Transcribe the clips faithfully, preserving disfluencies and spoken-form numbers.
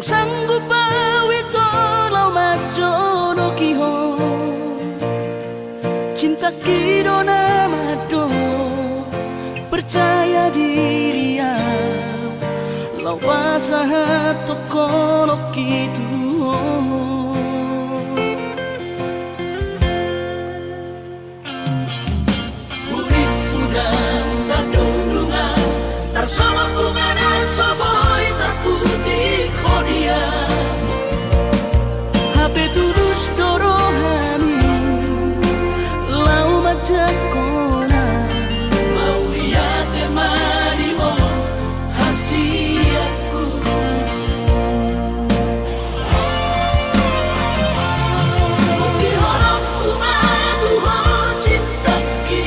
Sanggup au ito laho manjoloki ho. Cintangki do na mandok, percaya diri au, laho pasahathon holongki tu ho. Huripku ndang tardungdung au, tarsolop bunga na so boi tarputik ho di au. Hape tulus do rohami laho manjangkon au. Mauliate ma di ho hasianku. Buktihononku ma tu ho cintangki.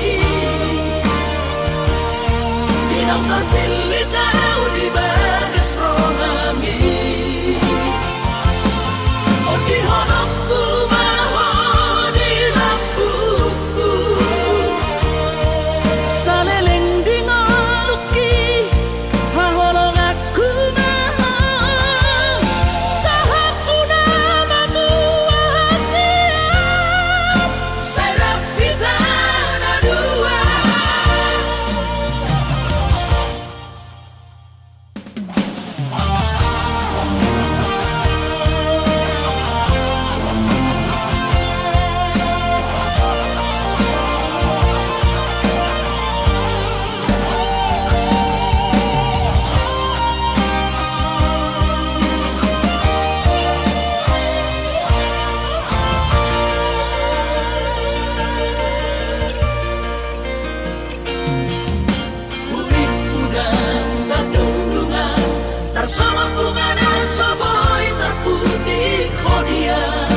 Di naung tarpillit au di bagas rohami. Ondihononku ma ho di lambungku. Saleleng di ngolungki. Haholonganku ma ho, sahat tu na matua hasian, sai rap hita na dua. Huripku ndang tardungdung au, tarsolop bunga na so boi tarputik ho di au.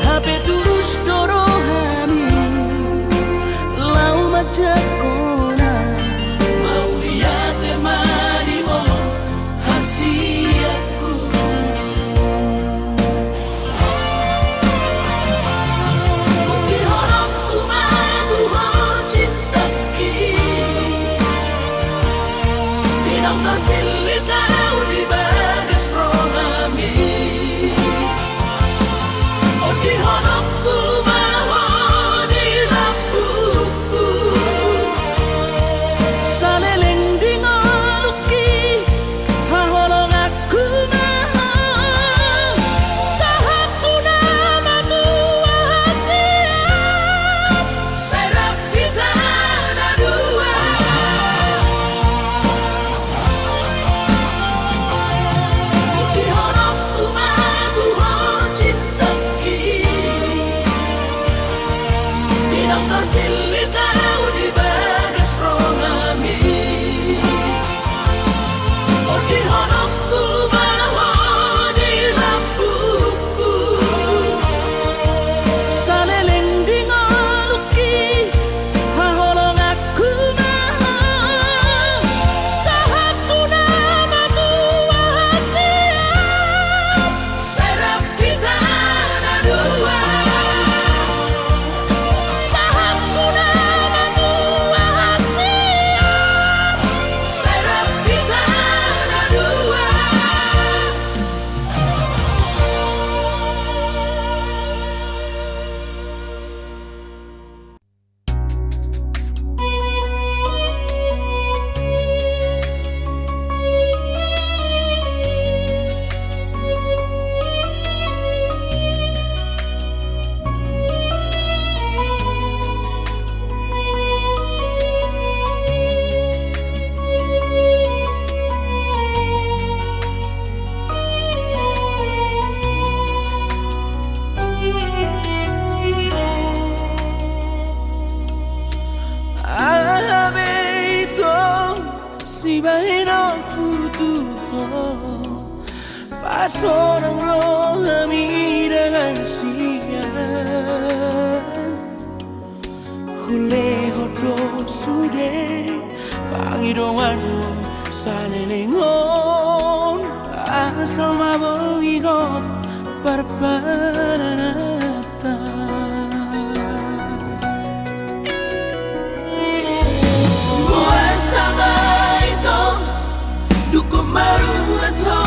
Hape tulus do rohami laho manjangkon au. Mauliate ma di ho hasianku. Buktihononku ma tu ho cintangki. Di naung tarpillit au di bagas rohami. Ondihononku ma ho di lambungku. Saleleng di ngolungki. Haholonganku ma ho. Sahat tu na matua hasian. Sai rap hita na dua. Buktihononku ma tu ho cintangki. Di naung tarpillit au di bagas rohami. Ondihononku ma ho di lambungku. Saleleng di ngolungki. Haholonganku ma ho. Sahat tu na matua hasian. Sai rap hita na dua. Sahat tu na matua hasian. Sai rap hita na dua. Aha be ito sibahenonku tu ho, pasonang rohami dengan sian. Hulehon do sude pangidoanmu saleleng on, asal ma boi hot parpanata. Boasa ma ito dungkon marurat ho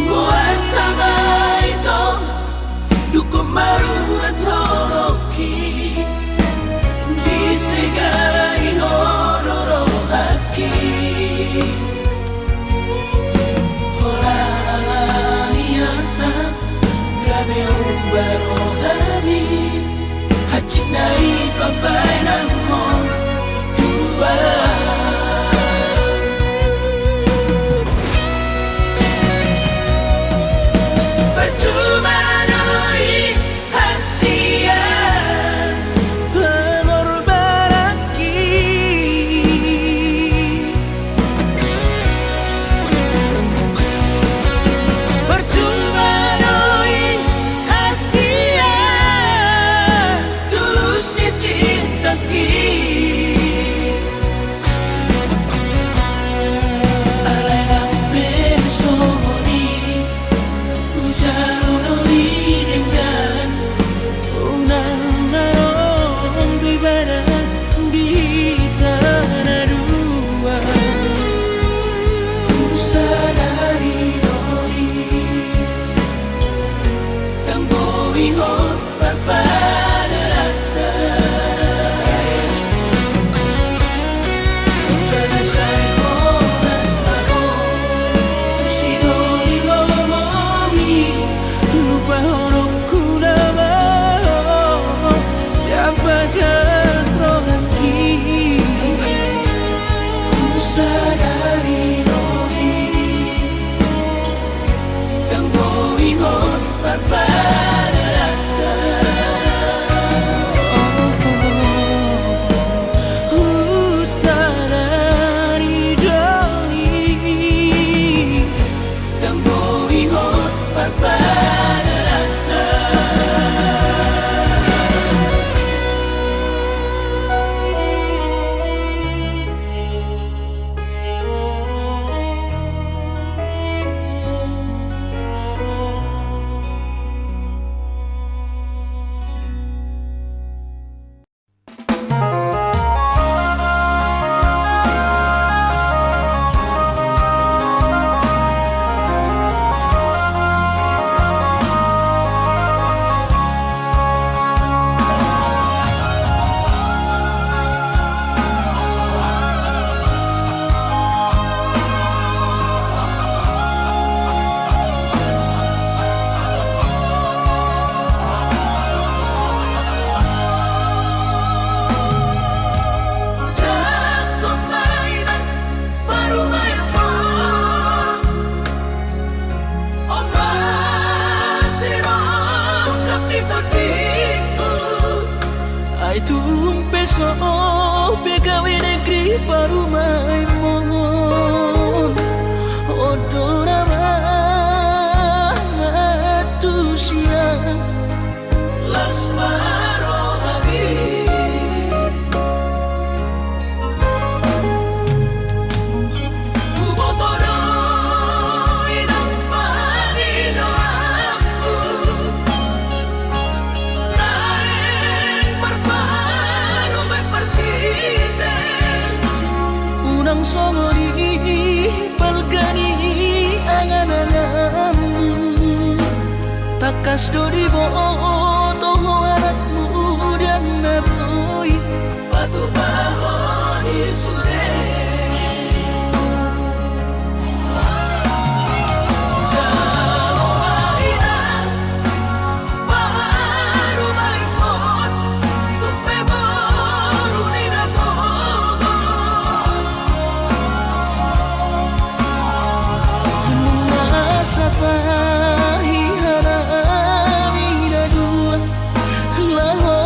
Boasa ma ito dungkon marurat holongki, disegai ho do rohangki. Holan ala ni arta gabe uba rohami, hansit na i pambahenanmon tu ahu. Percuma do i hasian pengorbananki. Percuma do i hasian tulus ni cintangki. Alai nang pe songon i, hujalo do i denggan, unang adong do ibana di hita na dua. Husadari do i, ndang boi ho parpadananta. Jala sai horas ma ho tu sidoli lomomi, lupahononku nama ho sian bagas rohangki. Husadari do i, ndang boi ho parpadananta. Husadari do i, ndang boi ho parpadananta. Jangkon ma inang parumaenmon, on ma sirongkap ni tondingku. Ai tung pe so pe gabe negeri parumaenmon, on do na mangantusi ahu. Las ma rohami. Huboto do inang pangidoanmu, naeng marparumaen marhite. Unang songon i balga ni angan-anganmu. Tangkas do diboto ho anakmu, ndang na boi patupa ho di sude. Jalo ma inang parumaenmon, tung pe boru ni na pogos. Masa tahi hanami na dua laho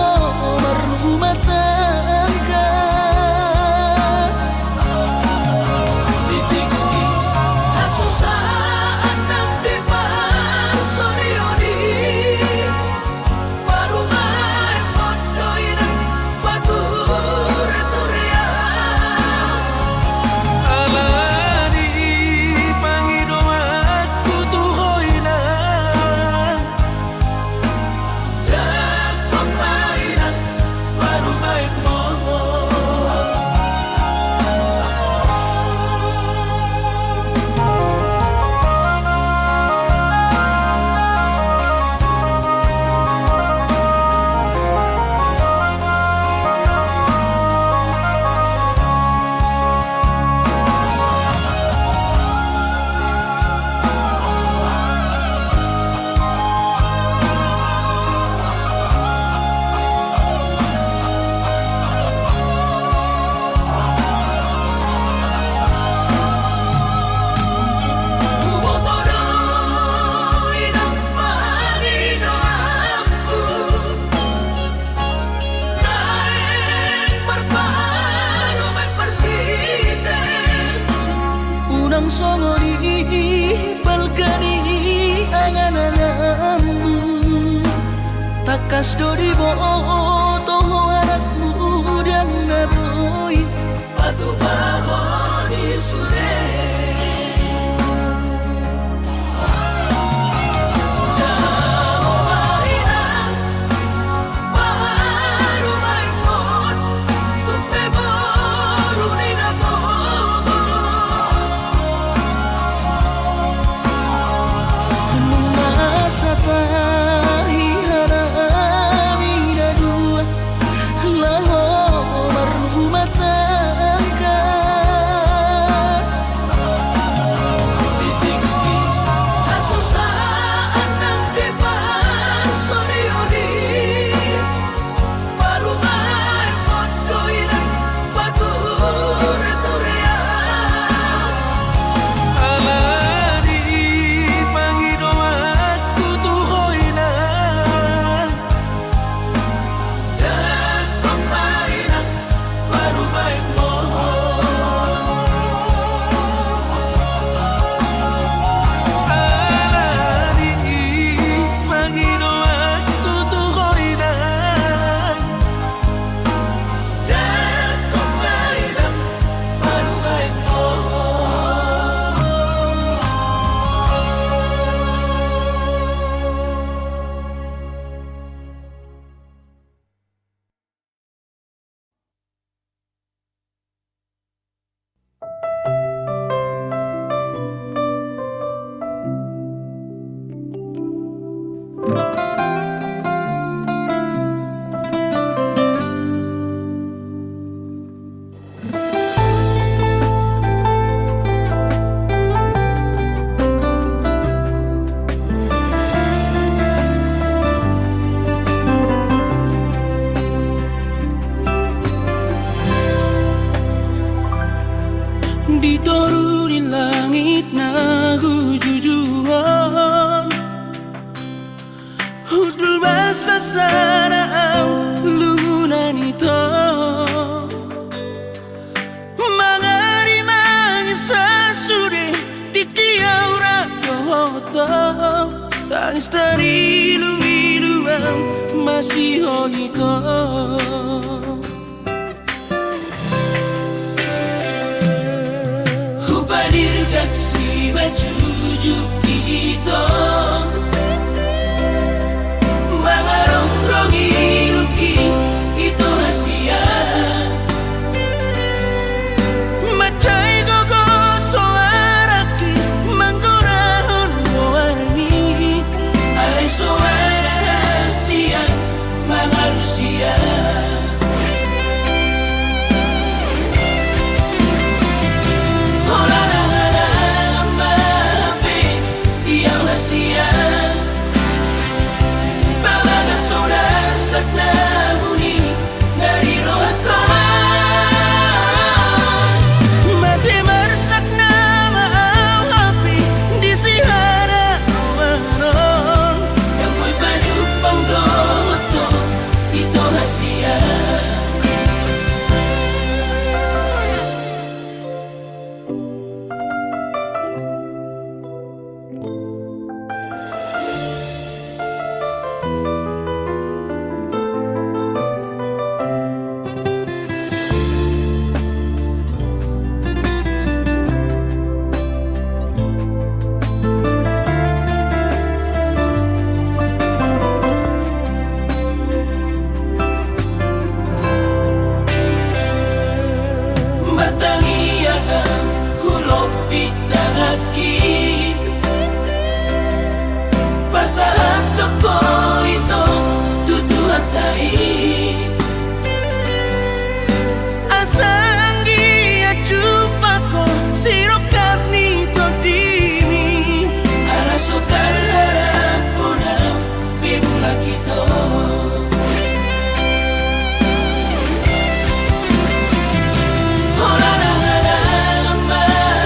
marrumah tangga. Kas do diboto ho anakmu dang na boi patupahon i sude. Jalo ma inang parumaenmon, tu pe boru ni na pogos. Nunga satahi hanami na dua laho marrumah tangga. Hasusaan nang diparsorioni. Parumaenmon do inang paturetorean. Alani i pangidoanku tu ho inang, jangkon ma inang parumaenmon. Alani i pangidoanku tu ho inang, jangkon ma inang parumaenmon. Di toru ni langit na hujujungon, hundul ma sasada au luhunan ito. Mangarimangi sasude tingki au rap dohot ho, tangis tariluilu au masihol ito. Hupadirgak simanjujung ito, mangarongrongi rungki ito hasian. Mansai gogo soarangki manggorahon goarmi, alai soara hasian mangalusi au. Holan angka na hape di au hasian, pabagas soda sakna buni na di rohangkon. Mate marsakna ma au hape di sihadapon on, dang boi pajumpang dohot ho ito hasian. Martangiang au hu lompit tanganki, pasahathon ho ito tu Tuhanta i, asa anggiat jumpang ho sirongkap ni tondimi. Ala so tarharap hona be mulak ito. Holan angka na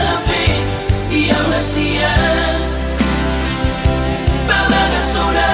hape di au hasian, pabagas soda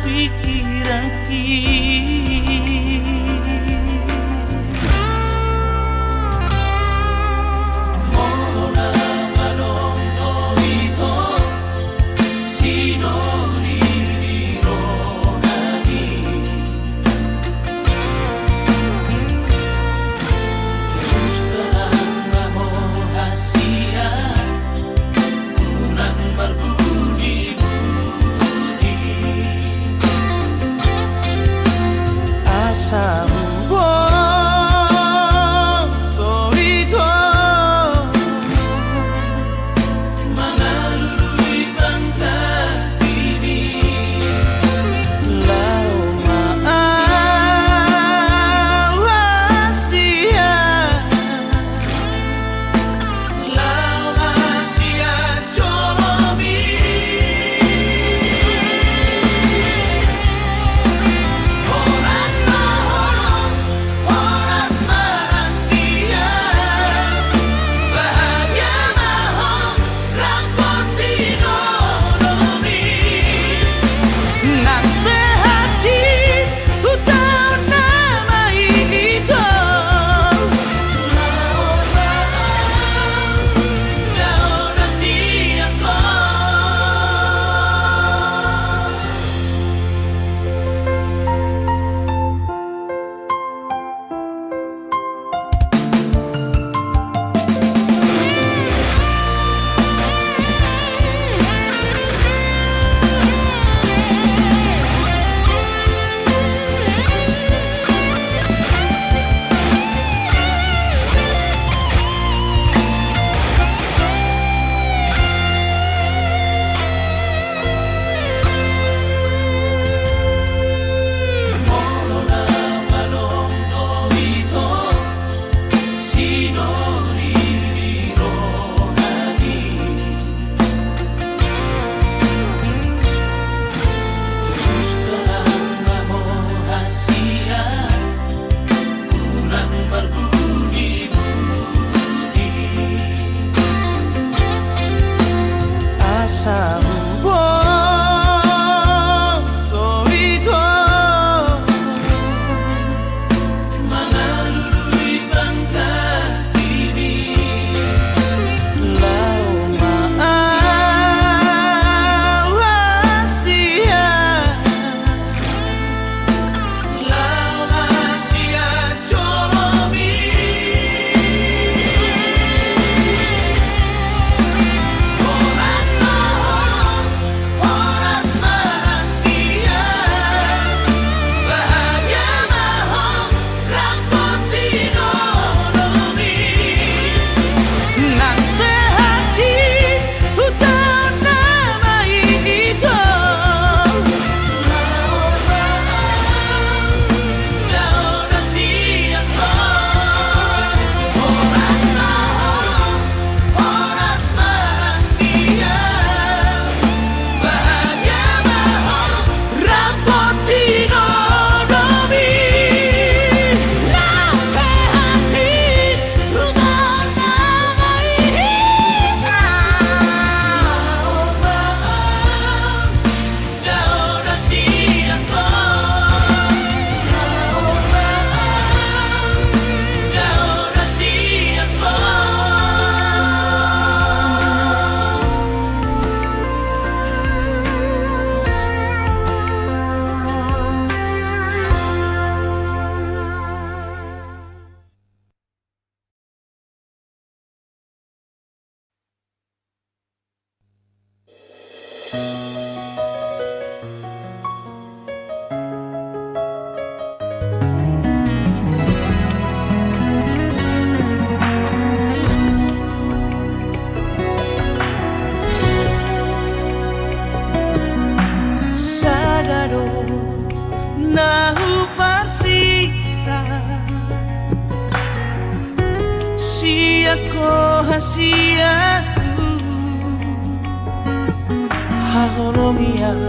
pikiranki. Molo na adong do ito sinonding di rohami, tebus terang ma ho hasian, unang marbuni-buni. Asa huboto ito mangalului pangkatimi. Laho ma au hasian, laho ma sian jolomi. Horas ma ho, horas ma nang dia, bahagia ma ho, rap di nonomi. Nang pe hati hutaon nama ito. Laho ma au, laho ma sian ho. Asa huboto ito mangalului pangkatimi. Laho ma au hasian, laho ma sian jolomi. Horas ma ho, horas ma nang dia, bahagia ma ho, rap di nonomi. Nang pe hati hutaon nama ito. Laho ma au, laho ma sian ho. Horas ma ho, horas ma nang dia, bahagia ma ho, rap di nonomi. Nang pe hati hutaon nama ito. Laho ma au, laho ma sian ho. Laho ma au, laho ma sian ho. Sada do na huparsinta sian ho hasianku, haholongian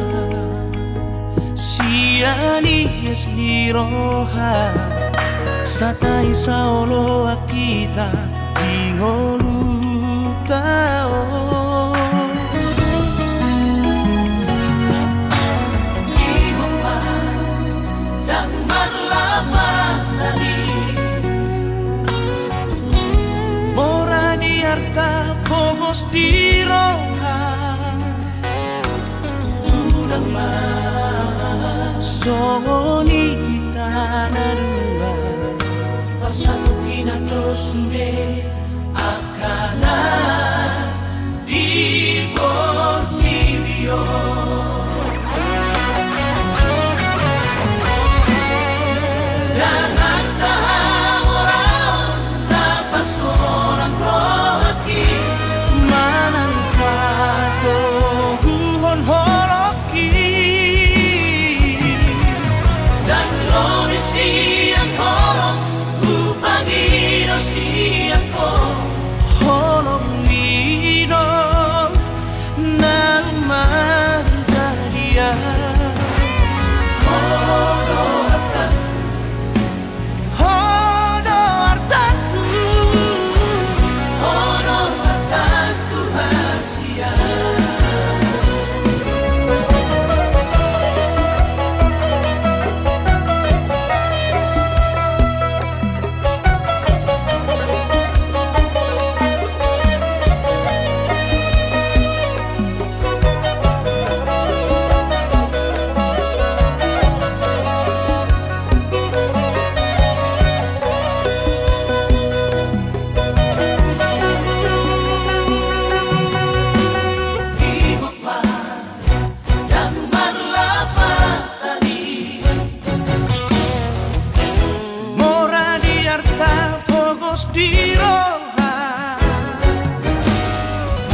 sian ias ni roha, satai saoloan hita di ngolunta on. Di di roha, unang ma songon i hita na dua. Parsatuhon do sude angka na di portibi on. Dang angka hamoraon na pasolang rohangki, manang patoguhon holongki. Dang lobi sian holong, hupangido sian ho, holong i do na mardadia. Ho do artangku, ho do artangku, ho do artangku hasian. Mora di arta, pogos di roha,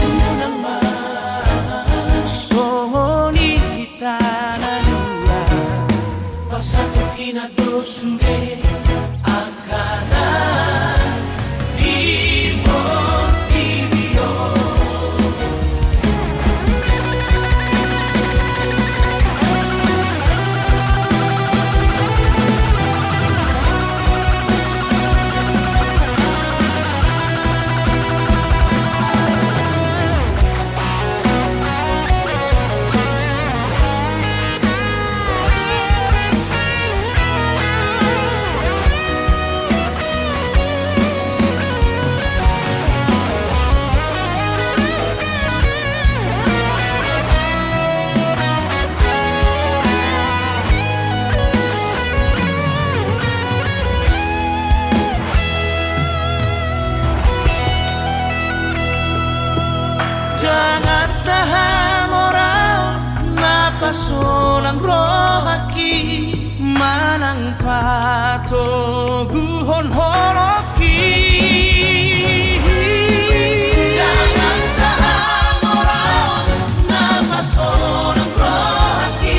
unang ma songon i hita na dua. Parsatuhon do sude angka na di portibi on. Dang angka hamoraon na pasolang rohangki, manang patoguhon holongki. Dang angka hamoraon na pasolang rohangki,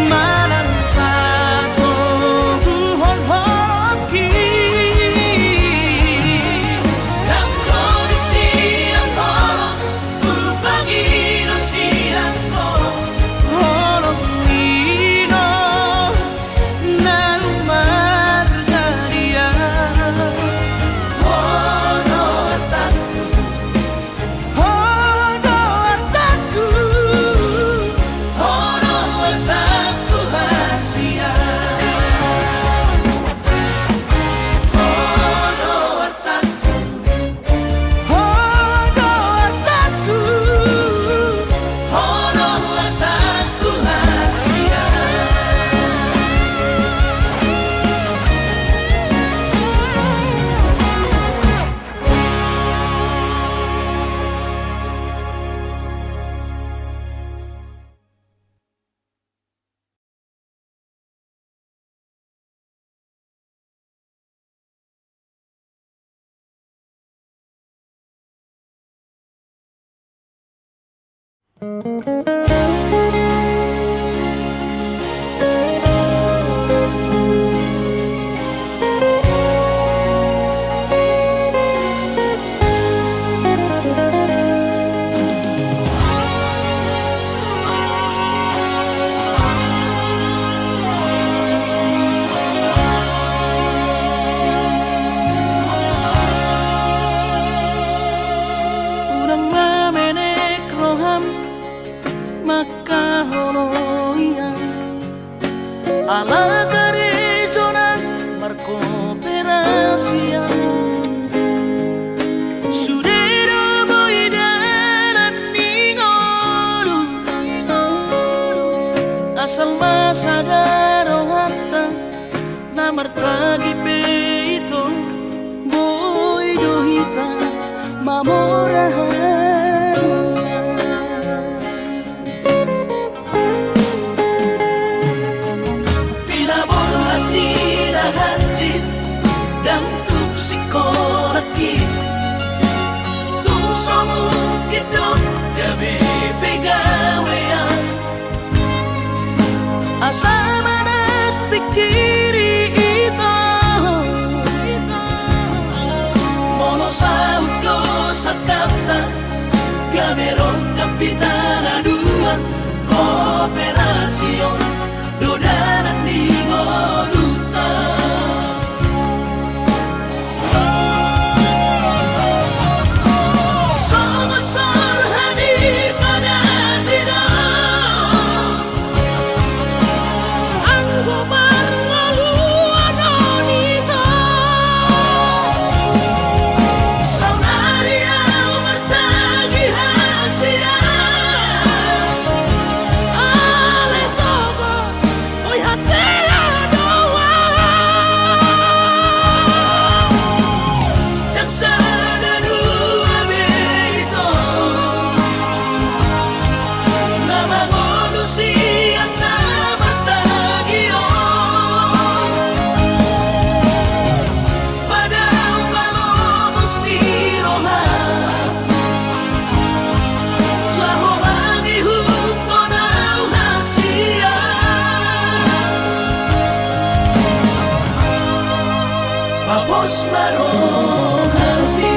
manang patoguhon holongki. Dang lobi sian holong, hupangido sian ho, holong i do na mardadia. Ho do artangku, ho do artangku, ho do artangku hasian. Ho do artangku, ho do artangku, ho do artangku hasian. Unang ma menek roham, Salma sada rohanta na martagi pe ito, boi do hita mamora haduan. Pinaborhat ni na hansit ndang tuk singkolahki, tung so mungkin do gabe pe gabean. Asa manat pingkiri ito, molo saut do sangkapta, gabe rongkap hita na dua, kooperasion do dalan ni ngolunta. Songon sorhan i padan i do, anggo marngoluan on ito. Saonari ahu martagi hasian, ale sogot boi hasea do ahu. Ndang sada dua be ito na mangolu sian na martagi on. Padahal malomos ni roha laho mangihuthon ahu hasian. Papos ma rohami.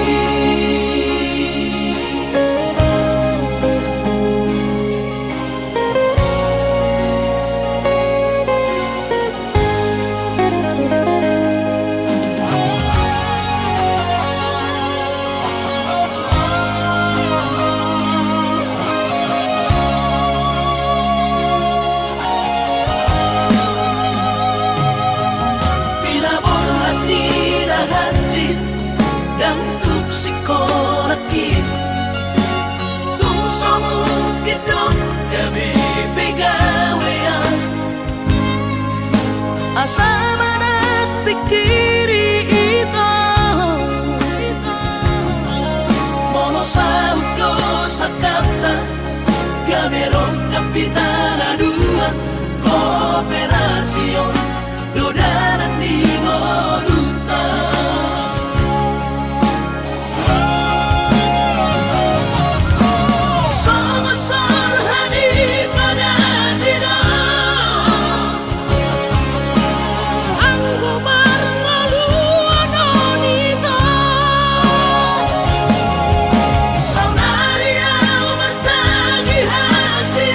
Pinaborhat ni na hansit ndang tuk singkolahki, tung so mungkin do gabe pe gabean. Asa manat pingkiri ito, molo saut do sangkapta, gabe rongkap hita na dua, kooperasion do dalan ni ngolunta. Songon sorhan i padan i do, anggo marngoluan on ito. Saonari ahu martagi hasian,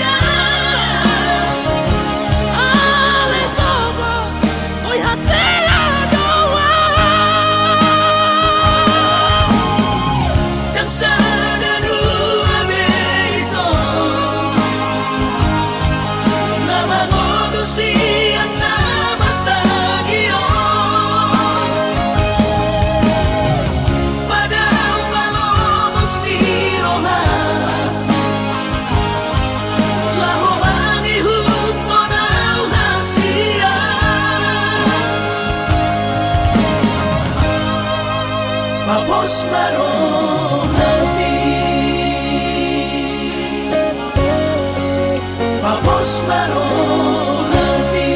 ale sogot boi hasea do ahu. Ndang sada dua be ito na mangolu sian na martagi on. Padahal malomos ni roha laho mangihuthon ahu hasian. Papos ma rohami. Papos ma rohami.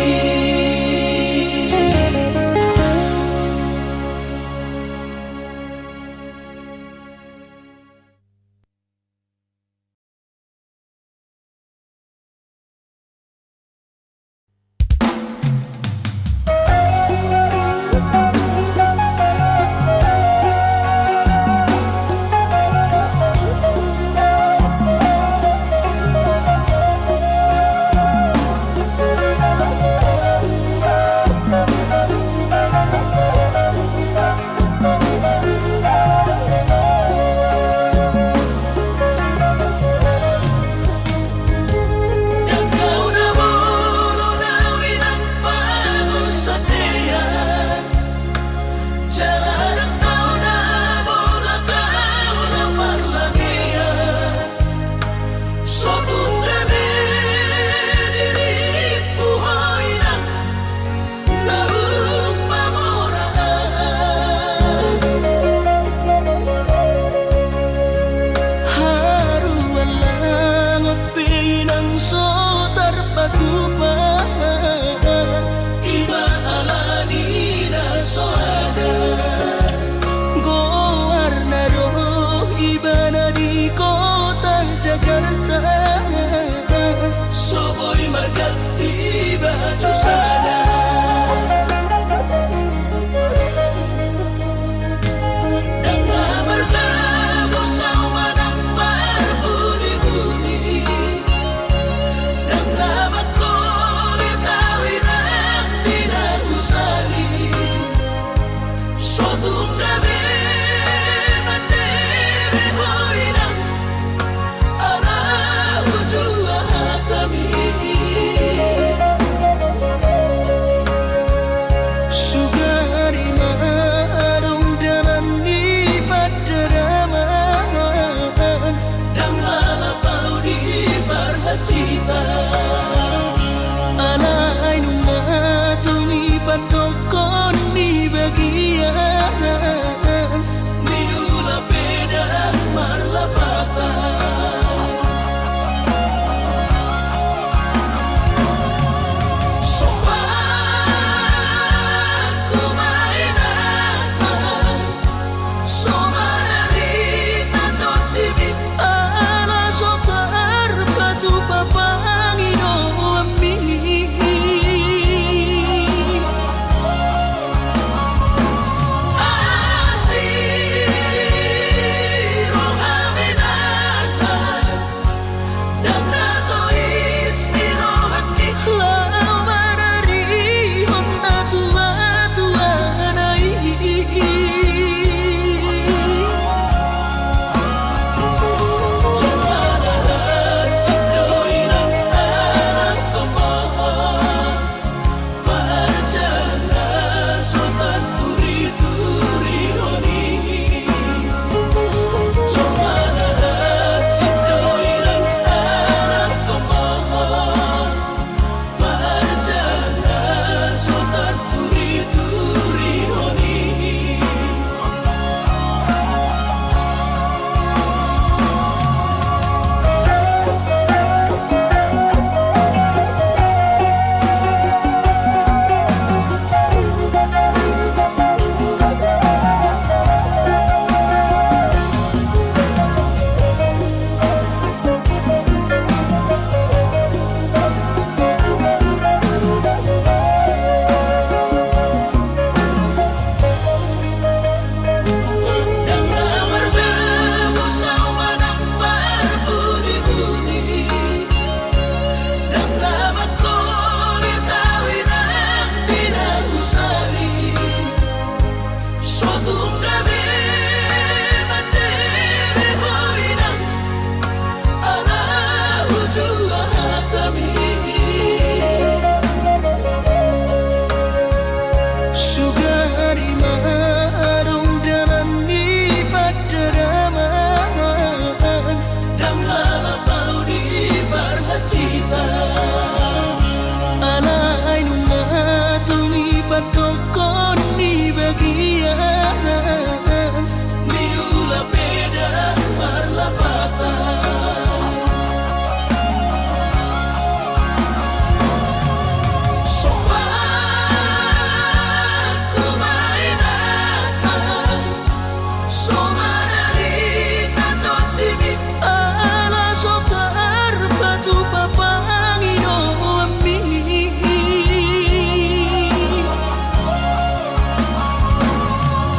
So manarita tondimi ala so tarpatupa pangidoanmi.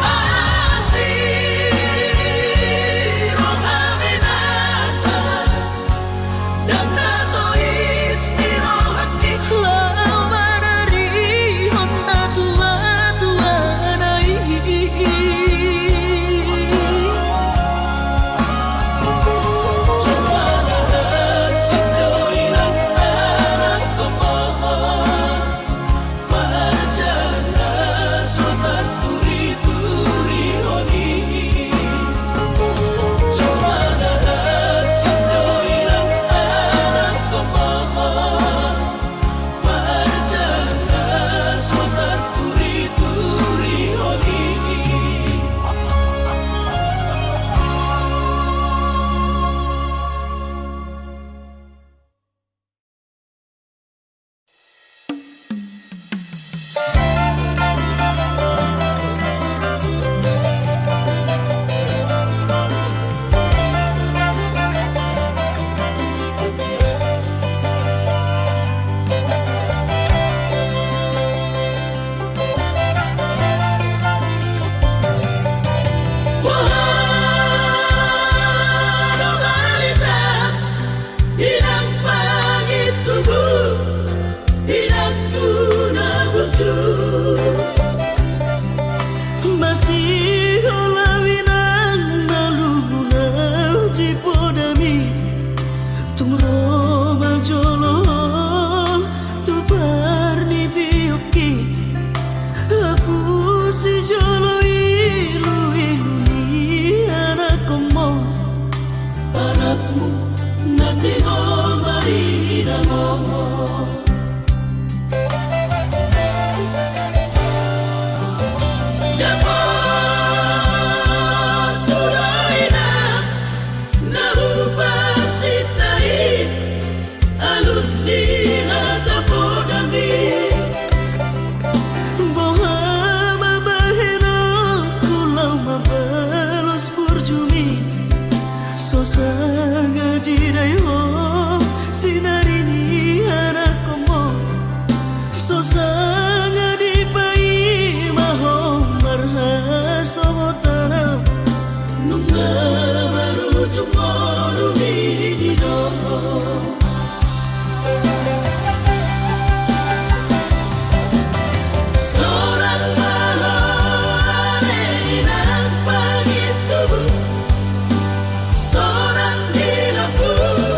Asi rohami nangkin dang na tois di rohangki laho manarihon natuatuana i. Jumala hansit do inang anakkon ma. Marjalang na so taturituri on i. Jumala hansit do inang anakkon ma. Marjalang na so taturituri on i. Boha do barita, inang pangintubu, inangku na burju. Masihol au inang, na lumobi au di podami. Tung ro ma jolo on tu parnipiongki. Hapusi jolo iluilu ni anakkon ma. Anakmu na sihol marinang on. Dapot tu do inang na hupasintai, alus ni hata podami. Boha ma bahenonku laho mambalos burjumi. So sanga didaihon sinari ni anakkon ma. So sanga dipaimahon marhasohotan. Nunga marujung ngolu ni do. Sonang ma ho ale inang pangintubu. Sonang di lambung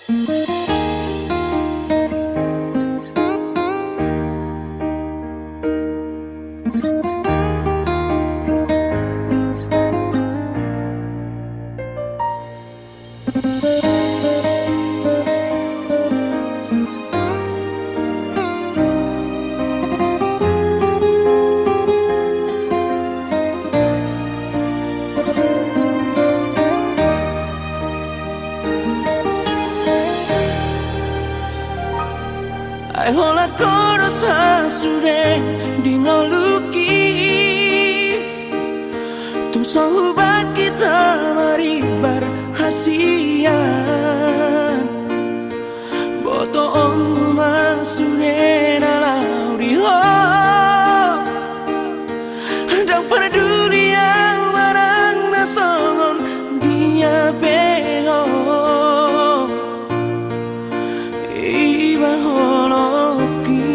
Ai holan ho do sasude di ngolungki. Tung so hubangkit marimbar hasian. Botoonmu ma sude na laho di ho. Ndang parduli au manang na songon dia pe ho. Iba holongki.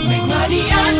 Mengadian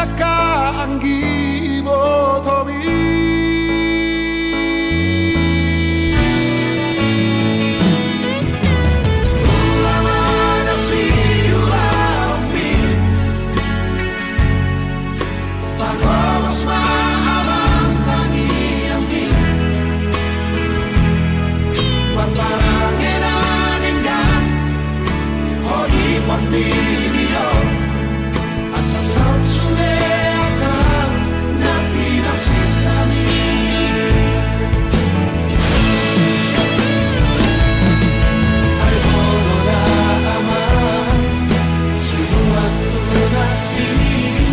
Angka anggi ibotomi. Ula ma na siulaonmi. Pargogos ma amang tangiangmi. Marparange na denggan, ho di portibi on. Asa saut sude angka na pinarsinta mi. Ai boru da amang, sibuat tu nasida.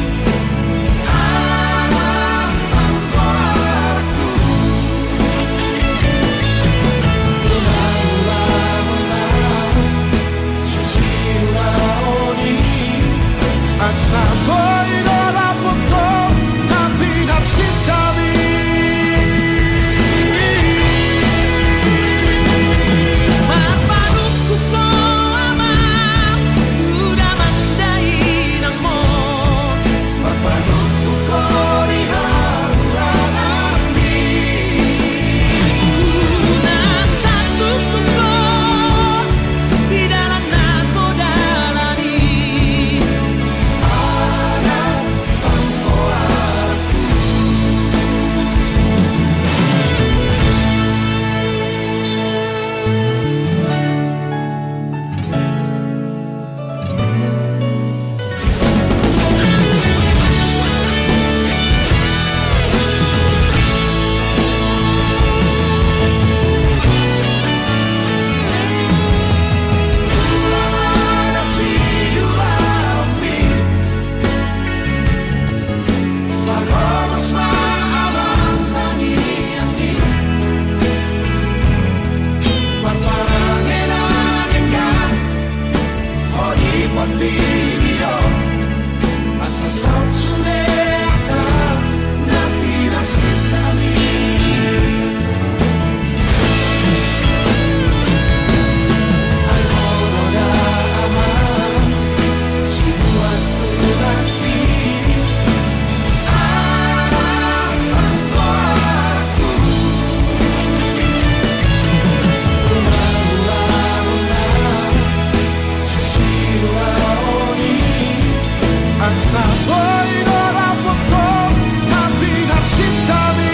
Amang panggoarhu. Tulang ulaon na susi ulaon i. Asa boi do dapot ho na pinarsinta mi. Marpanungkun ho amang, tu damang dainang on. Marpanungkun ho di hahurangan i. Unang tangkungkung ho di dalan na so dalan i. Asa boi do dapot ho na pinarsinta mi.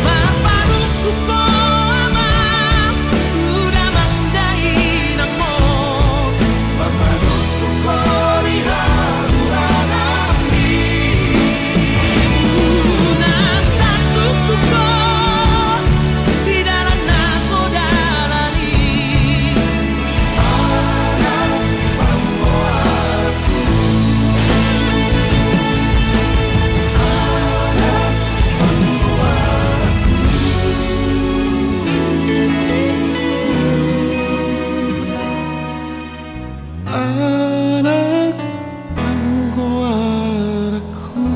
Marpanungkun ho amang, tu damang dainang on. Marpanungkun ho di hahurangan i. Unang tangkungkung ho di dalan na so dalan i. Anak panggoarhu.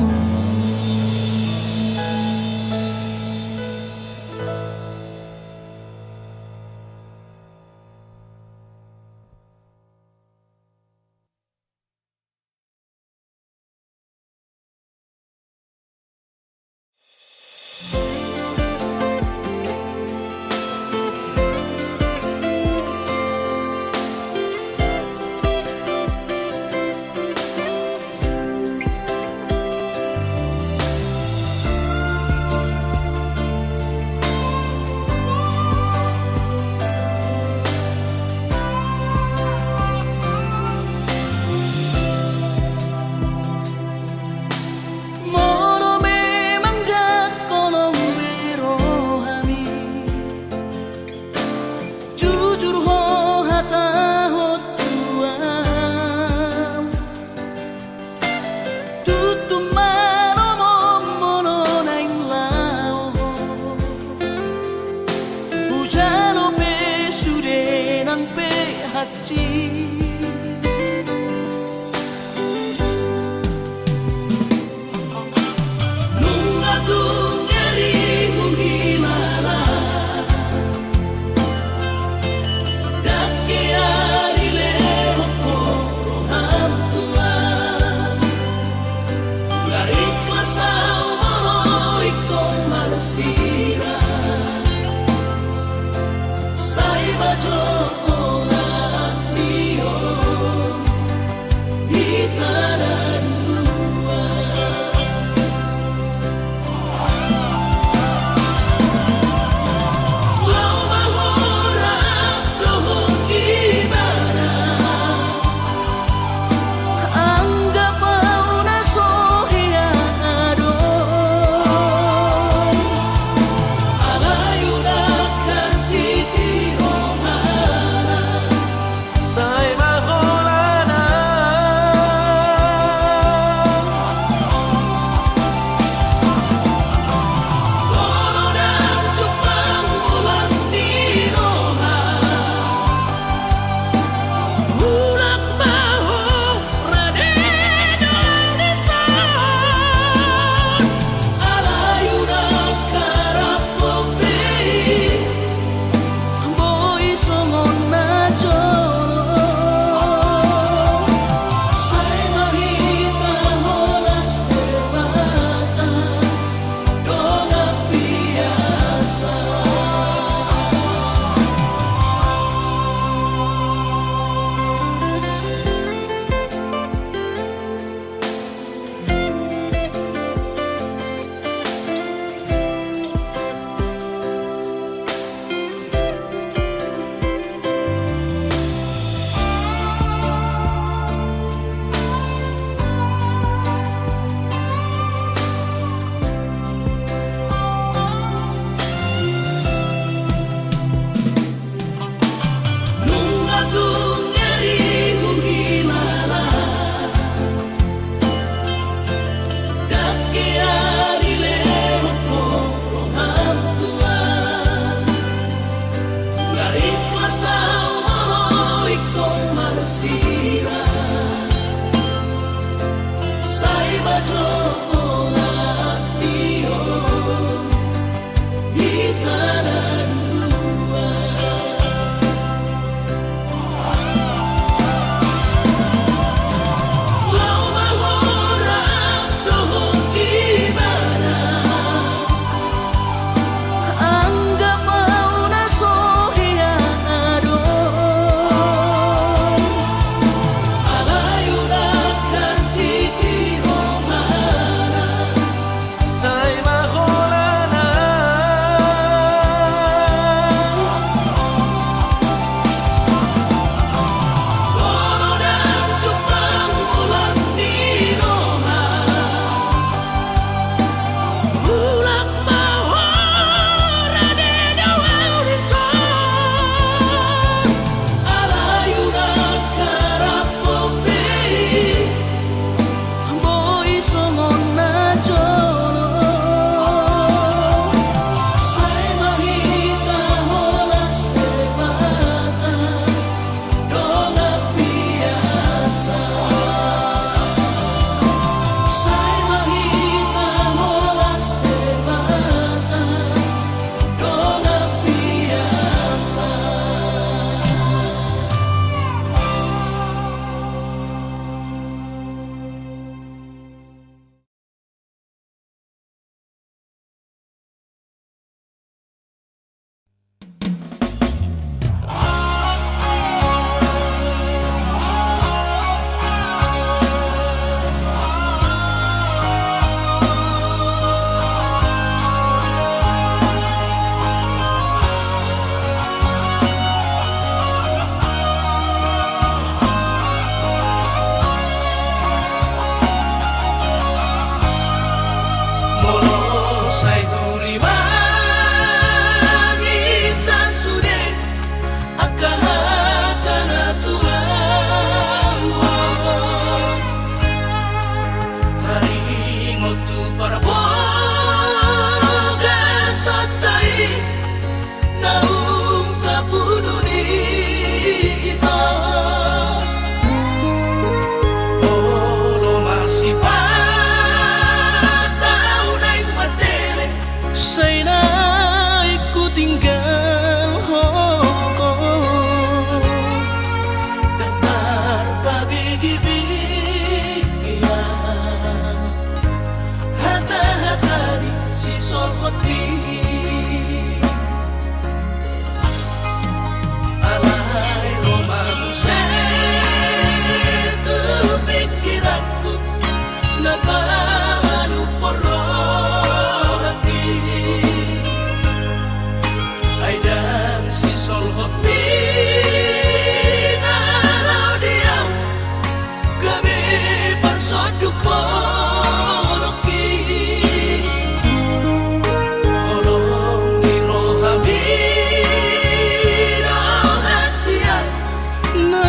Molo memang ndang holong be rohami, jujur ho hatahon tu ahu. Tutu ma lomo molo naeng laho, hujalo pe sude nang pe hansit. Nunga tung ngeri huhilala, ndang hea dilehon ho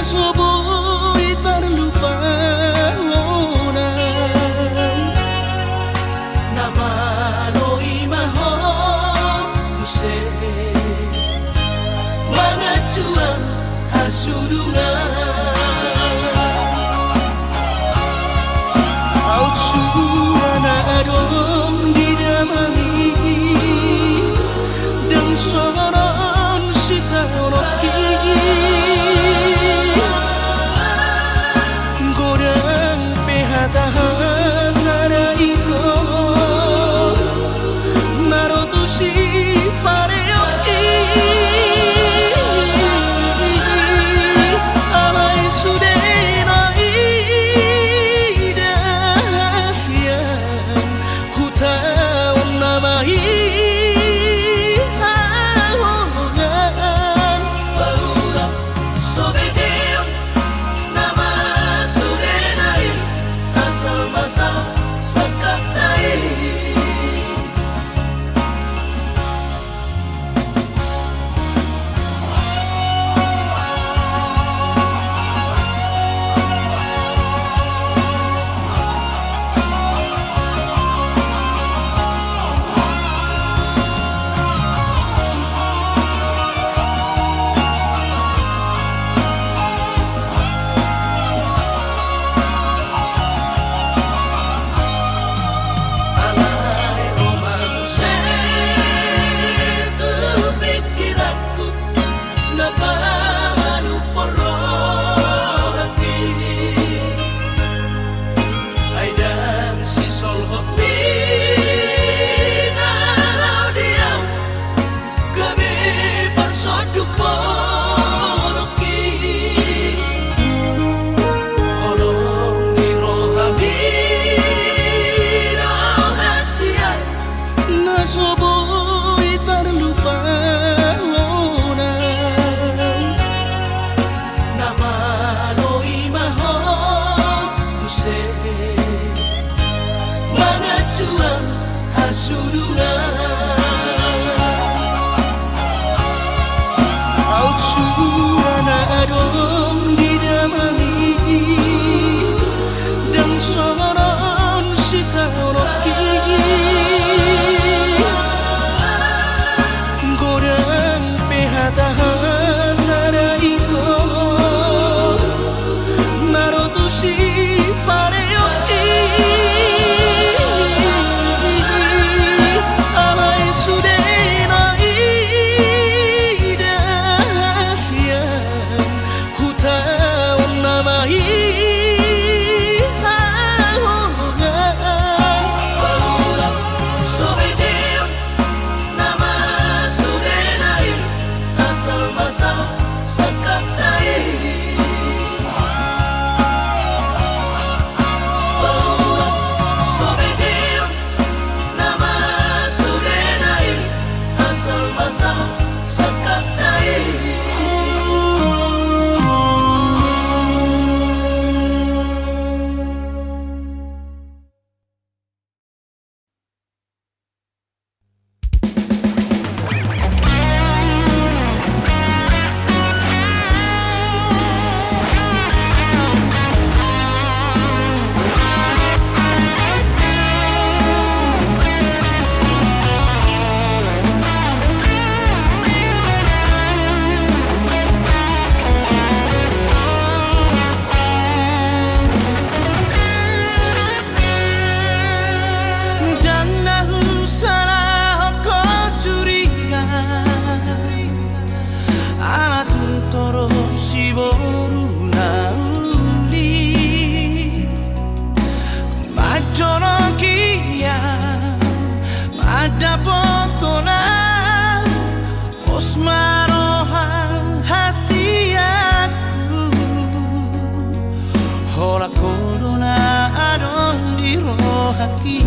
So boi tarlupa hona. Na malo i ma ho muse mangantuan hasudungan. Aut sura na adong di damang i, ndang songon on sitaononki. Godang pe hata-hata na ito na ro tu sipareonki. Alai sude na ida sian huta on nama i haholongan. Paura so bege nama sude na i asal basa sangkapta i. Alai ro ma muse tu pingkiranku na pamanumhon rohangki. Ai ndang sisolhot ni na laho di ahu gabe parsonduk bolongki. Holong ni rohami do hasian na so boi tarlupa hona. Na malo i ma ho muse mangantuan hasudungan. Aut sura na adong di damang i, ndang songon on sitaononki. Godang pe hata-hata na ito na ro tu sipareonki. Alai sude na ida sian huta on nama i haholongan. Paura so bege nama sude na i asal basa sangkapta i. Paura so bege nama sude na i asal basa sangkapta i. Ndang na husalahon ho curiga, ala tung torop siboru na uli. Manjoloki ia, mandapothon au, pos ma roham hasianku. Holan ho do na adong di rohangki.